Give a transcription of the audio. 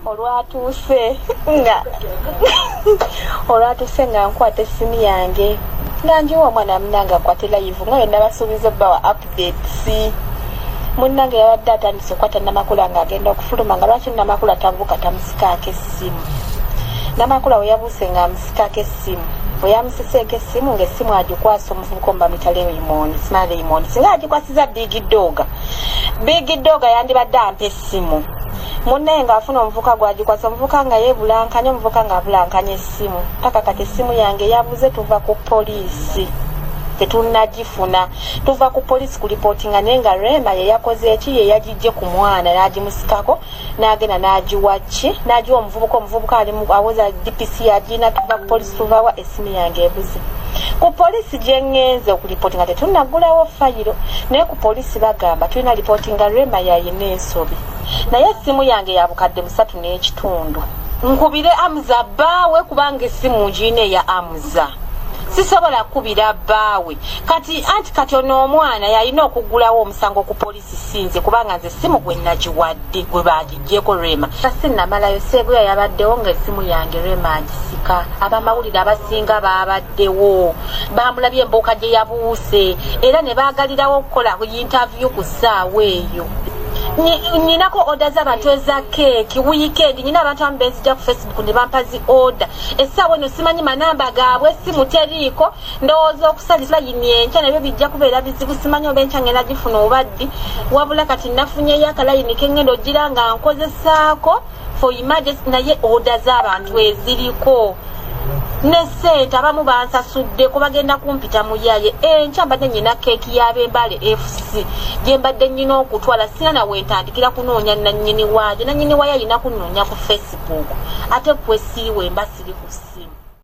Olwatuuse nga olwatuuse nga nkwata essimu yange nga njiwa omwana munange akwate live nga bwe nabasuubiza obbawa updates. Munnange yabadde atandise okukwata Namakula ng'agenda okufuluma nga lwaki Namakula tabuuka tamusikaako essimu. Namakula we yabuuse ng'amusikaako essimu, bwe yamusiseeko essimu ng'essimu agikwasa omuvubuka omu bamuyita Raymond, simanyi Raymond, singa agikwasiza Big Dog, Big Dog yandibadde ampa essimu. Munnaye ng'afuna omuvubuka gw'agikwasa, omuvubuka nga yeebulankanya, omuvubuka ng'abulankanya essimu. Paka kati essimu yange yabuze, tuva ku poliisi tetunnagifuna. Tuva ku poliisi kulipootinga naye nga Rema ye yakoze eki, ye yagiggye ku mwana n'agimusikako n'agenda n'agiwa ki, n'agiwa omuvubuka, omuvubuka ali awoza DPC yagirina. Tuva ku poliisi tuvawa, essimu yange ebuze. Ku poliisi gye ŋŋenze okulipootinga tetunnaggulawo fayiro, naye ku poliisi bagamba tulina lipooti nga Rema yayina ensobi. Naye essimu yange ya 3500. Nkubire Amuza bbaawe kubanga essimu ngirina eya Amuza. Sisobola kukubira bbaawe kati anti kati ono omwana yalina okuggulawo omusango ku poliisi sinze kubanga nze essimu gwe nagiwadde gwe baagiggyeko Rema. Sinnamalayo Seeguya yabaddewo ng'essimu yange Rema agisika. Abamawulire abasinga baabaddewo baamulabye embuuka gye yabuuse era ne baagalirawo okukola yintaviyu ku ssaawa eyo. Nninako oda z'abantu eza keeki wiikendi, nnyina abantu abamu benzija ku Facebook ne bampa zi oda. Essaawa eno simanyi manamba gaabwe, essimu teriiko, ndowooza okusalisa layini enkya nabyo bijja kubeera bizibu, simanyi oba enkya ngenda gifuna oba ddi. Wabula kati nafunyeyo akalayini ke ngenda ogira nga nkozesaako for emergency, naye oda z'abantu eziriko ne ssente abamu bansasuddeko bagenda kumpita muyaye. Enkya mbadde nnyina keeki y'ab'Embaale FC gye mbadde nnyina okutwala, sina nawe ntandikira kunoonya nannyini waayo. Nannyini waayo ayina kunoonya ku Facebook, ate kwesiiwe mba siri ku ssimu.